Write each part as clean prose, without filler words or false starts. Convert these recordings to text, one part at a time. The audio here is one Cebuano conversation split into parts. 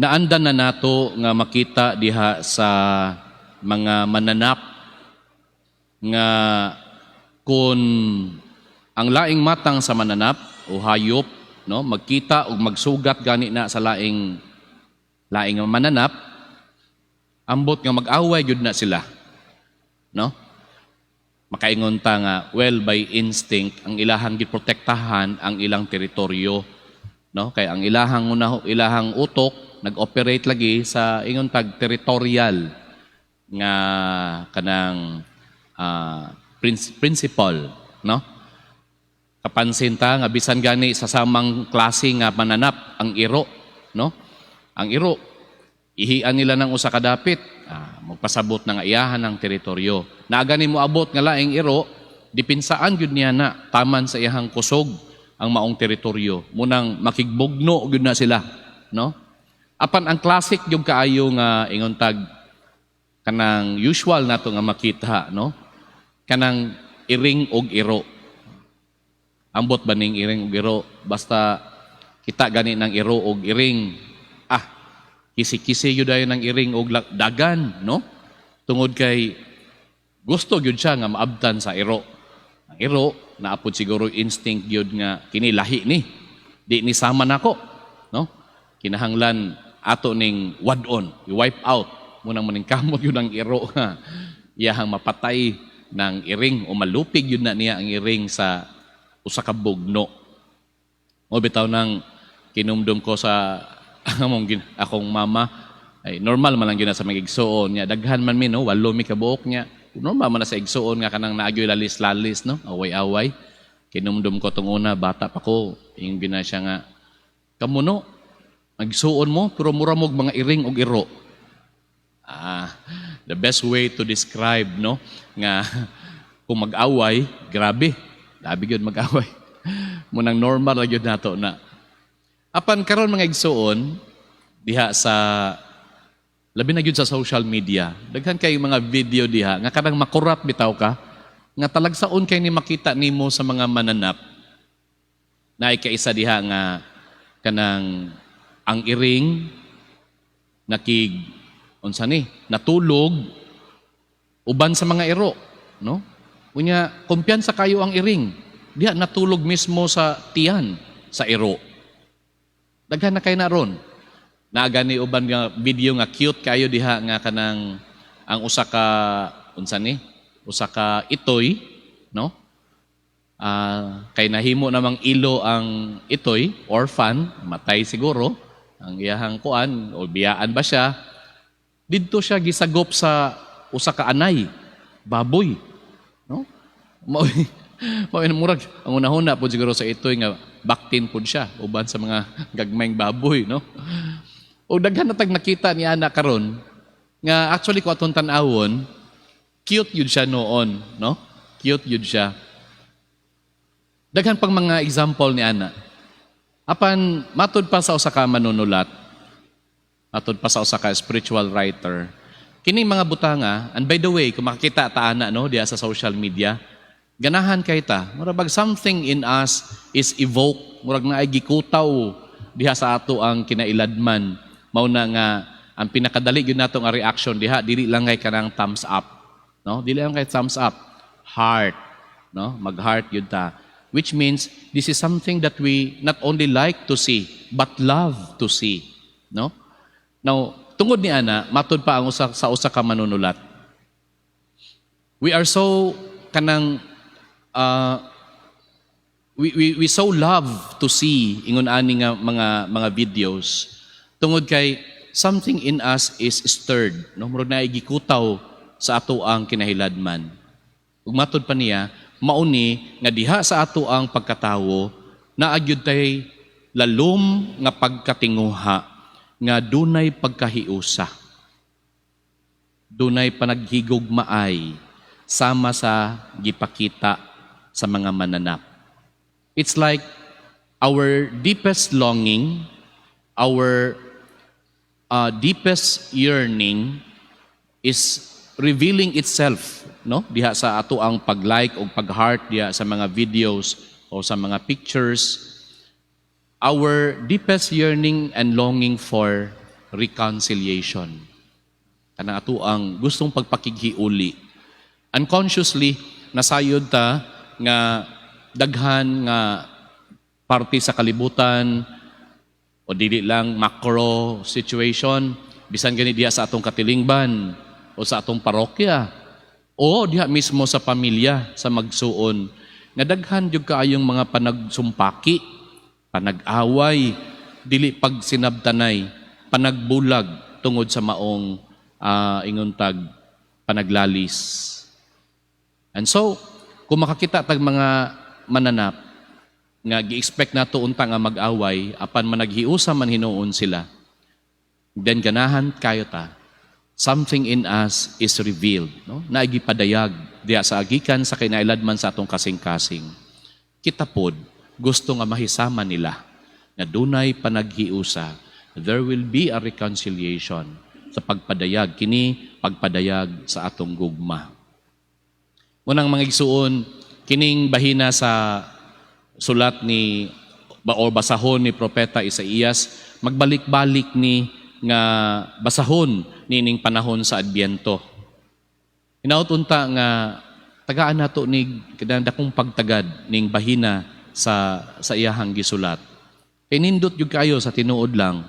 Naandan na nato nga makita diha sa mga mananap nga kung ang laing matang sa mananap o hayop, no, magkita og magsugat gani na sa laing laing mananap, ambot nga mag-away gyud na sila, no? Makaingon ta nga, well, by instinct ang ilahang giprotektahan ang ilang teritoryo, no? Kay ang ilahang una, ilahang utok nag-operate lagi sa ingon tag territorial nga kanang principle, no? Kapansin ta nga bisan gani sa samang klase nga mananap, ang iro, no? Ang iro, ihian nila ng usa ka dapit, magpasabot na nga iyahan ang teritoryo. Naa gani mo abot nga laing iro, dipinsaan gyud niya na taman sa iyahang kusog ang maong teritoryo. Munang makigbugno gyud na sila, no? Apan ang classic gyud kaayo nga ingon tag kanang usual nato nga makita, no? Kanang iring og iro. Ambot ba ning iring og iro? Basta kita gani ng iro og iring. Ah, kisi-kisi gyud dayon ng iring og dagan, no? Tungod kay gusto gyud siya nga maabtan sa iro. Ang iro, naapod siguro instinct gyud nga kini lahi ni. Di ni sama nako, no? Kinahanglan ato ning wad-on, i-wipe out. Munang maningkamot yun ang iro nga iyahang mapatay ng iring o malupig yun na niya ang iring sa usa ka bugno. O bitaw nang kinumdum ko sa akong mama, ay normal man lang gyud na sa mga igsuon niya. Daghan man mi, no, walo mi kabuok niya. Normal man na sa igsuon nga kanang naagyoy lalis-lalis, no, away-away. Kinumdum ko tong una, bata pa ko, ingon gyud na siya nga, "Kamuno, magsuon mo, pero mura mog mga iring og iro." Ah, the best way to describe, no, nga kung mag-away, grabe. Grabe gyud mag-away. Munang normal ra gyud nato na. Apan karon, mga igsuon, diha sa labi na gyud sa social media, daghan kay mga video diha nga kanang makurat bitaw ka nga talagsaon kay ni makita nimo sa mga mananap. Naay kaisa diha nga kanang ang iring nakig unsa ni natulog uban sa mga iro, no? Unya kumpiyansa kayo ang iring diha natulog mismo sa tiyan sa iro. Daghan na kay na ron. Naa gani uban nga video nga cute kayo diha nga kanang ang usa ka unsa ni usa ka itoy, no? Kay nahimo namang ilo ang itoy, orphan, matay siguro ang iyahang kuan o biyaan ba siya. Didto siya gisagop sa usa ka anay baboy, no? Mao mao murag ang unahuna pud siguro sa itoy nga baktin pud siya uban sa mga gagmayng baboy, no? O daghan na tag nakita ni ana karon nga actually kung atong tan-awon, cute yun siya noon, no? Cute yun siya. Daghan pang mga example ni ana. Apan matud pa sa usa ka manunulat, matud pa sa usa ka spiritual writer, kini mga butanga, and by the way, kung makakita ta ana, no, diha sa social media, ganahan kay ta, mura bag something in us is evoked, murag naay gikutaw diha sa ato ang kinailadman. Mao na nga ang pinakadali gyud nato nga reaction diha, dili lang kay kanang thumbs up, no? Dili lang kay thumbs up, heart, no? Mag-heart gyud ta. Which means this is something that we not only like to see but love to see, no? Now, tungod ni ana, matud pa ang usa sa usa ka manunulat. We are so kanang we so love to see ingon ani nga mga videos tungod kay something in us is stirred, no? Murag naay gikutaw sa ato ang kinahiladman. Ug matud pa niya, mauni nga diha sa ato ang pagkatawo naa gyud tay lalom nga pagkatinguha nga dunay pagkahiusa, dunay panaghigugmaay sama sa gipakita sa mga mananap. It's like our deepest longing, our deepest yearning is revealing itself, no, diha sa ato ang pag-like o pag-heart diha sa mga videos o sa mga pictures. Our deepest yearning and longing for reconciliation. Kanang ato ang gustong pagpakighiuli. Unconsciously, nasayod ta nga daghan nga parte sa kalibutan o dili lang macro situation, bisan gani diha sa atong katilingban o sa atong parokya o diha mismo sa pamilya sa magsuon, nga daghan jud kaayong mga panagsumpaki, panag-away, dili pagsinabtanay, panagbulag tungod sa maong ingon tag panaglalis. And so, kung makakita tag mga mananap nga gi-expect nato unta nga mag-away, apan managhiusa man hinuon sila, then ganahan kayo ta. Something in us is revealed, no? Naay gipadayag diha sa agikan sa kinailadman sa atong kasing-kasing. Kita pod gusto nga mahisama nila nga dunay panaghiusa. There will be a reconciliation sa pagpadayag kini, pagpadayag sa atong gugma. Unang mga igsuon, kining bahina sa sulat ni ba o basahon ni Propeta Isaías, magbalik-balik ni nga basahon niining panahon sa Adbyento. Hinaot unta nga tagaan nato ni kanang dakong pagtagad ning bahina sa iyahang gisulat. Kay nindot gyud kayo sa tinuod lang.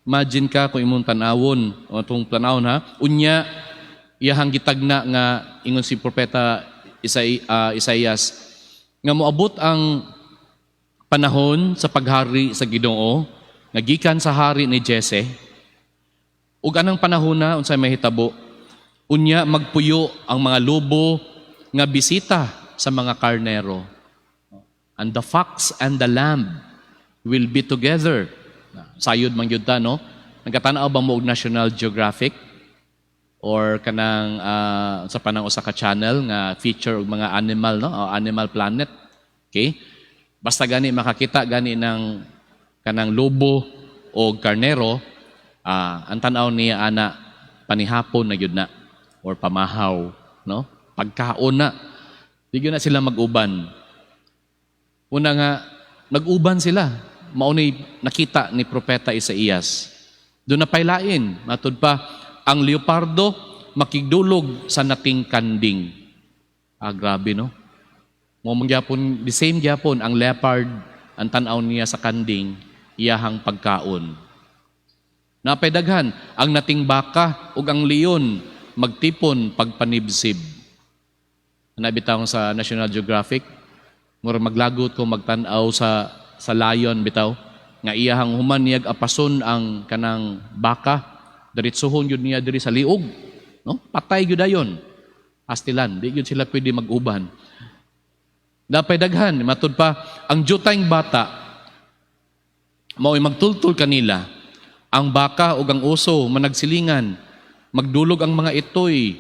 Imagine ka kung imong tan-awon o atong tan-awon ha, unya iyahang gitagna nga ingon si Propeta Isaias nga moabot ang panahon sa paghari sa Ginoo nga gikan sa hari ni Jesse, ug anang panahon na, unsay mahitabo? Unya magpuyo ang mga lobo nga bisita sa mga karnero, and the fox and the lamb will be together. Sayod man gyud ta, no? Nagatan-aw ba mo og National Geographic or kanang sa panang usa ka channel nga feature og mga animal, no, o Animal Planet? Okay, basta gani makakita gani ng kanang lobo o karnero, ang tan-aw niya ana, panihapon na gyud na or pamahaw, no, pagkaon na. Di gyud na sila mag-uban. Una nga nag-uban sila, mao ni nakita ni Propeta Isaías. Duna pay lain, matud pa, ang leopardo makigdulog sa nating kanding. Ah, grabe, no? Mao man gyapon, the same gyapon ang leopard, ang tan-aw niya sa kanding, iyahang pagkaon. Naa pay daghan, ang nating baka ug ang leon magtipon pagpanibsib. Nabitaw sa National Geographic, mura maglagot ko magtan-aw sa lion bitaw nga iyahang human niyag apason ang kanang baka, diretsuhon gyud niya diri sa liog, no? Patay gyud dayon. Astilan, di gyud sila pwede mag-uban. Naa pay daghan, matud pa, ang jutayng bata mao'y magtultol kanila. Ang baka ug ang uso managsilingan, magdulog ang mga itoy,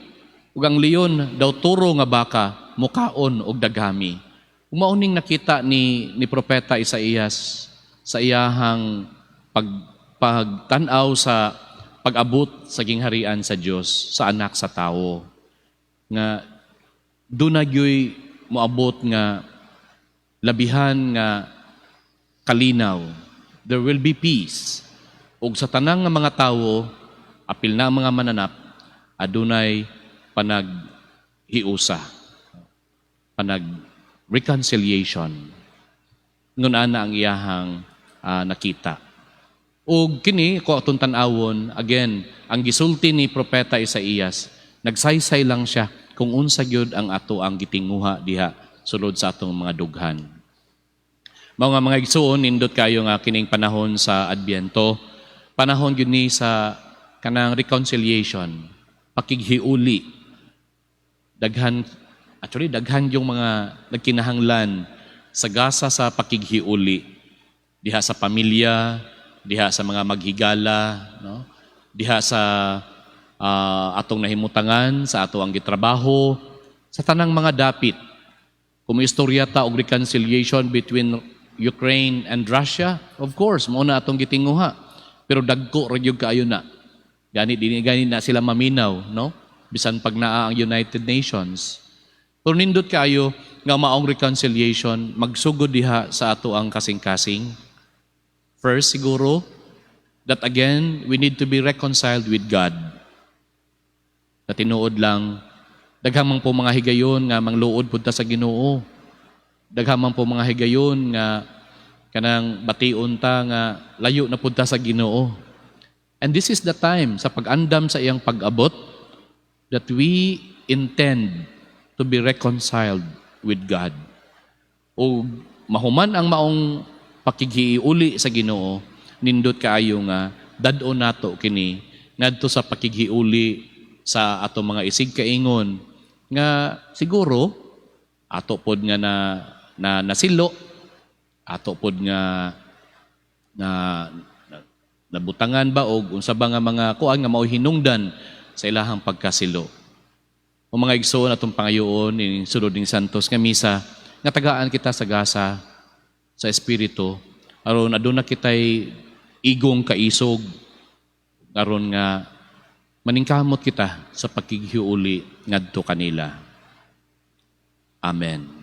ug ang leon daw turo nga baka mukaon og dagami. Mao ning nakita ni Propeta Isaías sa iyahang pagtan-aw sa pag-abot sa gingharian sa Dios sa anak sa tawo. Nga duna gyuy moabot nga labihan nga kalinaw. There will be peace. Ug sa tanang nga mga tawo, apil na ang mga mananap, adunay panaghiusa, panag reconciliation. Ngun ana ang iyahang nakita. Ug kini ko atong tan-awon again ang gisulti ni Propeta Isaías, nagsaysay lang siya kung unsa gyud ang ato ang gitinguha diha sulod sa atong mga dughan. Mao nga, mga igsuon, nindot kayo nga kining panahon sa Adbyento, panahon gyud ni sa kanang reconciliation, pakighiuli. Daghan, actually daghan yung mga nagkinahanglan sa gasa sa pakighiuli diha sa pamilya, diha sa mga maghigala, no? Diha sa atong nahimutangan, sa ato ang gitrabaho, sa tanang mga dapit. Kung may istorya ta og reconciliation between Ukraine and Russia, of course, mao na atong gitinguha. Pero dagko ra gyud kaayo na. Gani dili gani na sila maminaw, no? Bisan pag naa ang United Nations. Pero nindot kaayo nga maong reconciliation magsugod diha sa ato ang kasing-kasing. First siguro, That again, we need to be reconciled with God. Na tinuod lang, daghan man po mga higayon nga mangluod pud ta sa Ginoo. Daghan man po mga higayon nga kanang bation ta nga layo na pud ta sa Ginoo. And this is the time sa pag-andam sa iyang pag-abot that we intend to be reconciled with God. O mahuman ang maong pakighiuli sa Ginoo, nindot kaayo nga dad-on nato kini ngadto sa pakighiuli sa ato mga isig kaingon nga siguro ato pod nga na, na nasilo, ato pod nga na, na nabutangan ba og unsa ba nga mga kuan nga mao'y hinungdan sa ilahang pagkasilo. O mga igsoon, atong pangayoon ning sulod ning Santos nga misa nga tagaan kita sa gasa sa Espiritu aron aduna kitay igong kaisog aron nga maningkamot kita sa pakighiuli ngadto kanila. Amen.